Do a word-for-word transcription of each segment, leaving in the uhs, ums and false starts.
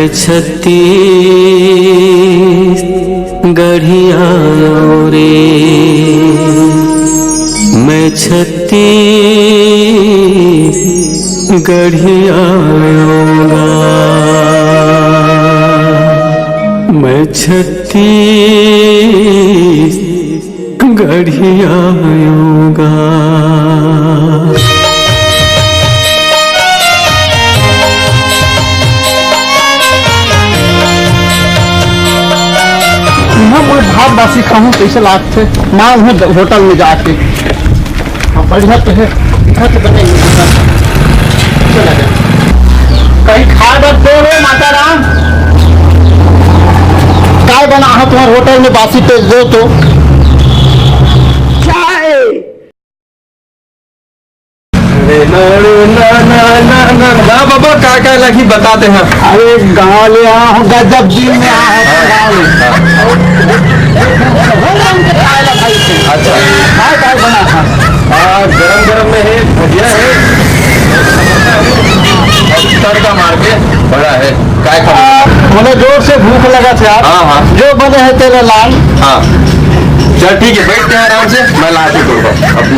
छत्तीसगढ़िया रे, मैं छत्तीसगढ़िया, मैं छत्तीसगढ़िया। इहाँ मैं भात बासी खाहूँ, कइसे लागथे? मैं उहें द-, होटल में जाके। हाँ, बढ़िया तो हे। इहाँ तो बने ही नहीं। चला जा। कहीं खाए बर दो रे माता राम। काय बना है तुम्हारे होटल में, बासी तेल दो तो। चाय। अरे ना, अरे ना, ना, ना, ना, ना, बाबा, का, का लगी बताते हैं। अरे गाँव ले आ हो, गजब दिन में आ हो, गाँव ले। हाँ। हो रहा उनके खाए ला भाई से। अच्छा। काय, काय बना था? आ, गरम, गरम में है, भजिया है, और तड़का मार के बड़ा है। काय खाबो? आ, मोला जोर से भूख लगत हे यार। हाँ, हाँ। जो बने हे तेला लान। हाँ। चल ठीक है, बैठ के आराम से, मैं लात हूँ तोर बर। अभी।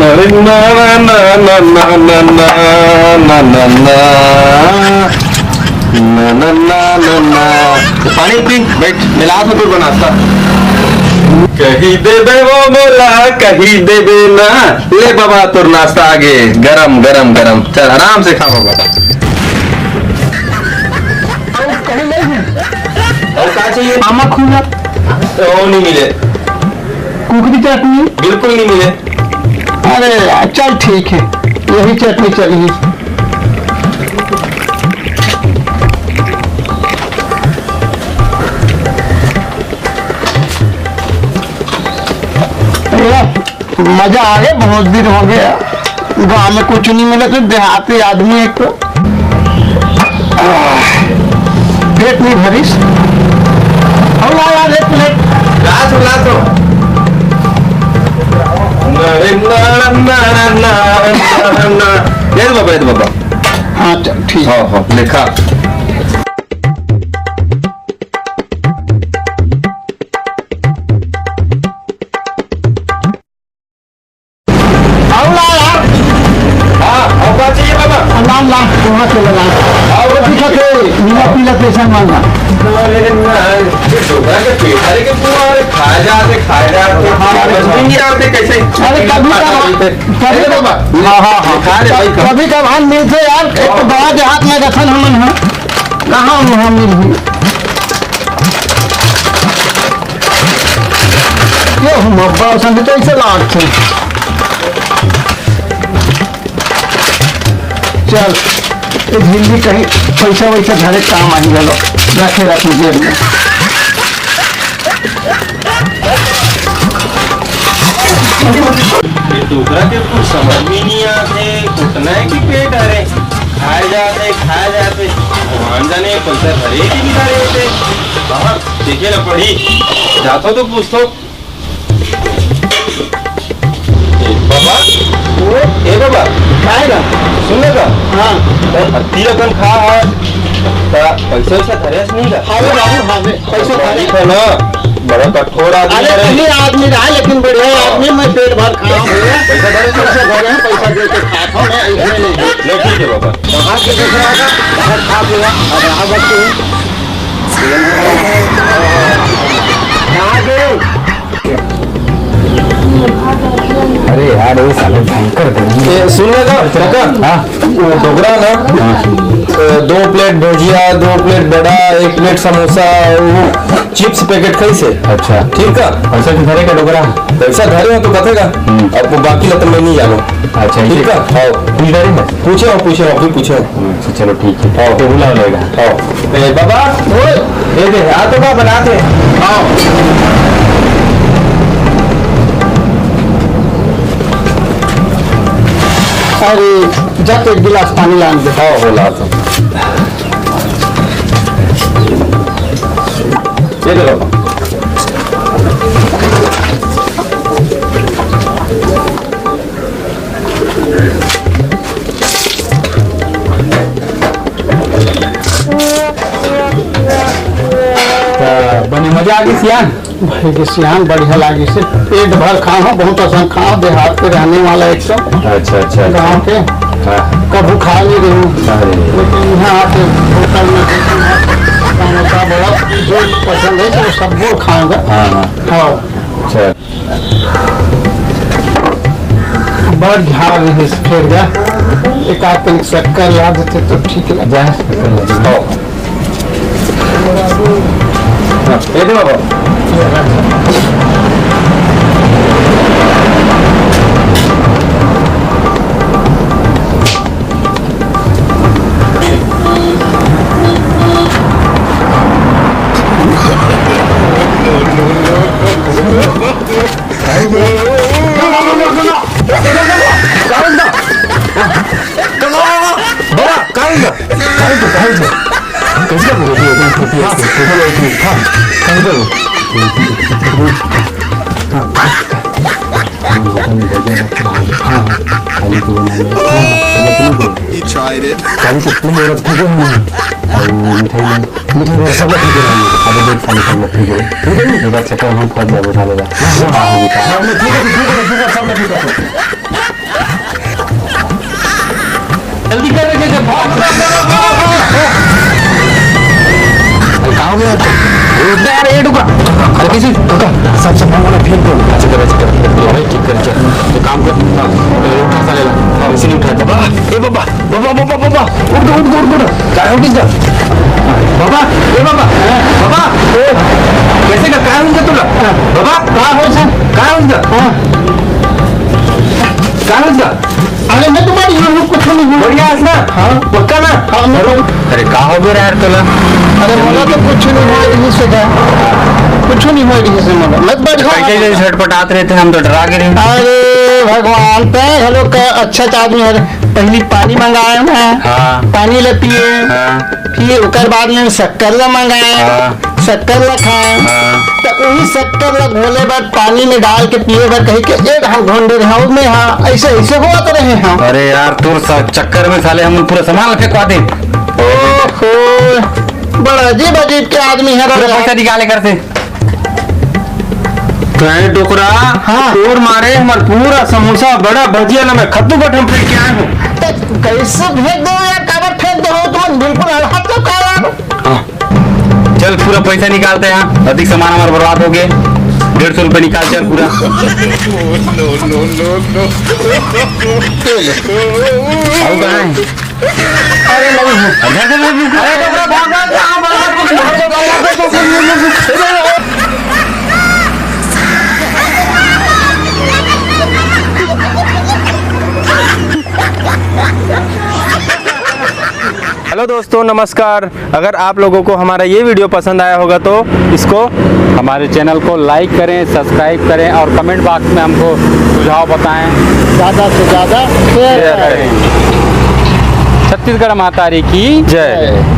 अरे ना, ना, ना। ना, ना, ना, ना, ना। पानी पी, बैठ, मैं लात हूँ तोर बर नाश्ता। कही देबे वो मोला, कही देबे ना। ले बाबा, तोर नाश्ता आगे, गरम, गरम, गरम। चल, आराम से खा बाबा। और का चाहिए? आमा खुला। ओ, नहीं मिले। कुकरी चटनी? बिल्कुल नहीं मिले। अरे यार, चल ठीक है, यही चटनी चली। मजा आ गया, बहुत दिन हो गया। गांव में कुछ नहीं मिला, तो देहाती आदमी एक तो। आह, पेट नहीं भरिस। और ला यार, एक प्लेट। ला तो, ला तो। अरे ना, ना, ना, ना, ना, ना। ये दे बाबा, ये दे बाबा। हाँ, चल, ठीक। हाँ, हाँ, लिखा। अउ ला यार। हाँ, अउ का चाहिए बाबा? लाल, लाल, वहाँ से लगा। हाँ, वो दिखा के, नीला पीला पैसा मांगा। अरे ना, ये डोकरा के पेट, अरे के तू, अरे खा जा, अरे खा जा, अरे हाँ, समझ में नहीं आते कैसे। अरे कभी कभार, कभी अरे बाबा, हाँ, हाँ, हाँ। खा ले भाई, खा। कभी कभार मिलते यार, एक तो बड़ा देहात में रखन हमन है, कहाँ वहाँ मिल हुई। ये हम अब्बा संग कैसे लागथे? चल, ये झिल्ली कहीं पैसा वैसा धरे काम आही, चलो, रखे रखे जेब में। ये डोकरा के कुछ समझ में नहीं आते, उतना है कि पेट हरे, खाए जाते, खाए जाते, भगवान जाने पैसा धरे कि नहीं धरे होते। बाहर देखे ना पड़ी, जाता तो पूछता। ए बाबा, ओए, ए बाबा, काय गा? सुन ना गा। हाँ। त अत्ती रकम खा हा, त पैसा वैसा धरे हस नहीं गा? हावे बाबू, हावे, पैसा धरे। ठीक है ना, बड़ा कठोर आदमी अरे है। नहीं, आदमी रहा, लेकिन बढ़िया आदमी, मैं पेट भर खाया हूँ भैया। पैसा धरे हस? पैसा धरे हैं, पैसा दे के खात हूँ मैं, इसमें नहीं। नहीं, ठीक है बाबा। कहाँ से दूसरा आएगा? घर खा लिया, अब यहाँ बच्चे हैं। कहाँ गए? अरे यार, ये साले भयंकर गरमी। ए, सुन ना गा, काका। हाँ। वो डोकरा ना, हाँ। ए, दो प्लेट भजिया, दो प्लेट बड़ा, एक प्लेट समोसा, वो चिप्स पैकेट कइसे? अच्छा। ठीक है? पैसा तो धरे का डोकरा? पैसा धरे हो तो कथे का? हम्म। अब वो बाकी ला तो मैं नहीं जानूँ। अच्छा, ठीक है? हाँ। पूछ डारे मैं? पूछे हो, पूछे हो, अभी पूछे हो। अच्छा, चलो ठीक है। हाँ। तो बुला लेगा। हाँ। ए, बाबा, ओए। ए दे, आ तो बा, बना दे। हाँ। अरे, जा तो एक गिलास पानी लान दे। हाँ, हो ला तो। ये दे बाबा। क्या आगे सियान? भाई के सियान बढ़िया लागे से, पेट भर खाओ, बहुत असन खाओ, देहात के रहने वाला एकदम। अच्छा, अच्छा, अच्छा। गाँव के। हाँ। कभू खा नहीं रहे हूँ। अरे। लेकिन यहाँ आके होटल में देखूँ, समोसा बड़ा जो पसंद है, तो सब वो खाऊंगा। हाँ, हाँ। हाँ। अच्छा। बड़ झाड़ रहे से फेर जा, एक आध तनिक शक्कर ला देते तो ठीक लगे। जा, शक्कर ला दे। हाँ, ये दे बाबा। जल्दी कर, जल्दी कर, भाग, भाग, भाग, भाग, भाग। अरे, कहाँ हो गया? रुक ना यार, ये रुका। अरे, कैसे? रुका। सब, सब, वाला फेंक दो। अच्छा, कर, अच्छा, कर। भाई, ठीक कर, चल। तो काम कर। हाँ, उठा साले ला। हाँ, इसे नहीं उठा। बाबा, ए बाबा, बाबा, बाबा, बाबा। उठ, उठ, उठ, उठ। काय हो गया? बाबा, ए बाबा, बाबा, ए, कैसे का, काय हो गया तुला? बाबा, काय हो गया? काय हो गया? काय हो गया? अरे मैं तुम्हारी यहाँ हूँ, कुछ नहीं हुआ। बढ़िया है ना? हाँ। पक्का ना? हाँ, मैं अरे, अरे, का हो गया यार तोला? अरे, बोला तो कुछ नहीं हुआ, यही से गया। कुछ नहीं हुआ, यही से मगर। मैं तो बैठ गया। कैसे, कैसे झटपटात रहते, हम तो डरा के रहे। अरे भगवान, तय हेलो का अच्छा आदमी है। पहली पानी मंगाया मैं। हाँ। पानी ले पिए। हाँ। फिर ओकर बाद में शक्कर ला मंगाए, हाँ। शक्कर ला खाए, हाँ। तो वही शक्कर ला घोले बर, पानी में डाल के पिए बर कही के एक हम घोंडे रहे, हाँ, मैं हाँ, ऐसे, ऐसे हुआ तो रहे हाँ। अरे यार, तोर सा-, चक्कर में साले हम पूरा सामान ला फेंकवा दे। ओहो, बड़ा अजीब अजीब के आदमी है पूरा रे। पैसा निकाले कर से। कहे डोकरा, हाँ। तोर मारे हमर पूरा समोसा, बड़ा भजिया ला मैं खत्तू बट हम फेंक के आए हूँ। तो कैसे फेंक दो यार, काबर फेंक दो तुम, बिल्कुल हड़हत तो का यार। हाँ। चल, पूरा पैसा निकालते हैं, अधिक सामान हमारा बर्बाद हो गया। डेढ़ सौ रुपये निकाल, चल पूरा। आओ, कहाँ है? अरे नहीं है। अरे, अरे, अरे, अरे, अरे, भाग, भाग, भाग, भाग, भाग, भाग, भाग, भाग, भाग, भाग। हेलो दोस्तों, नमस्कार। अगर आप लोगों को हमारा ये वीडियो पसंद आया होगा तो इसको हमारे चैनल को लाइक करें, सब्सक्राइब करें और कमेंट बॉक्स में हमको सुझाव बताएं। ज़्यादा से ज़्यादा शेयर करें। छत्तीसगढ़ महतारी की जय।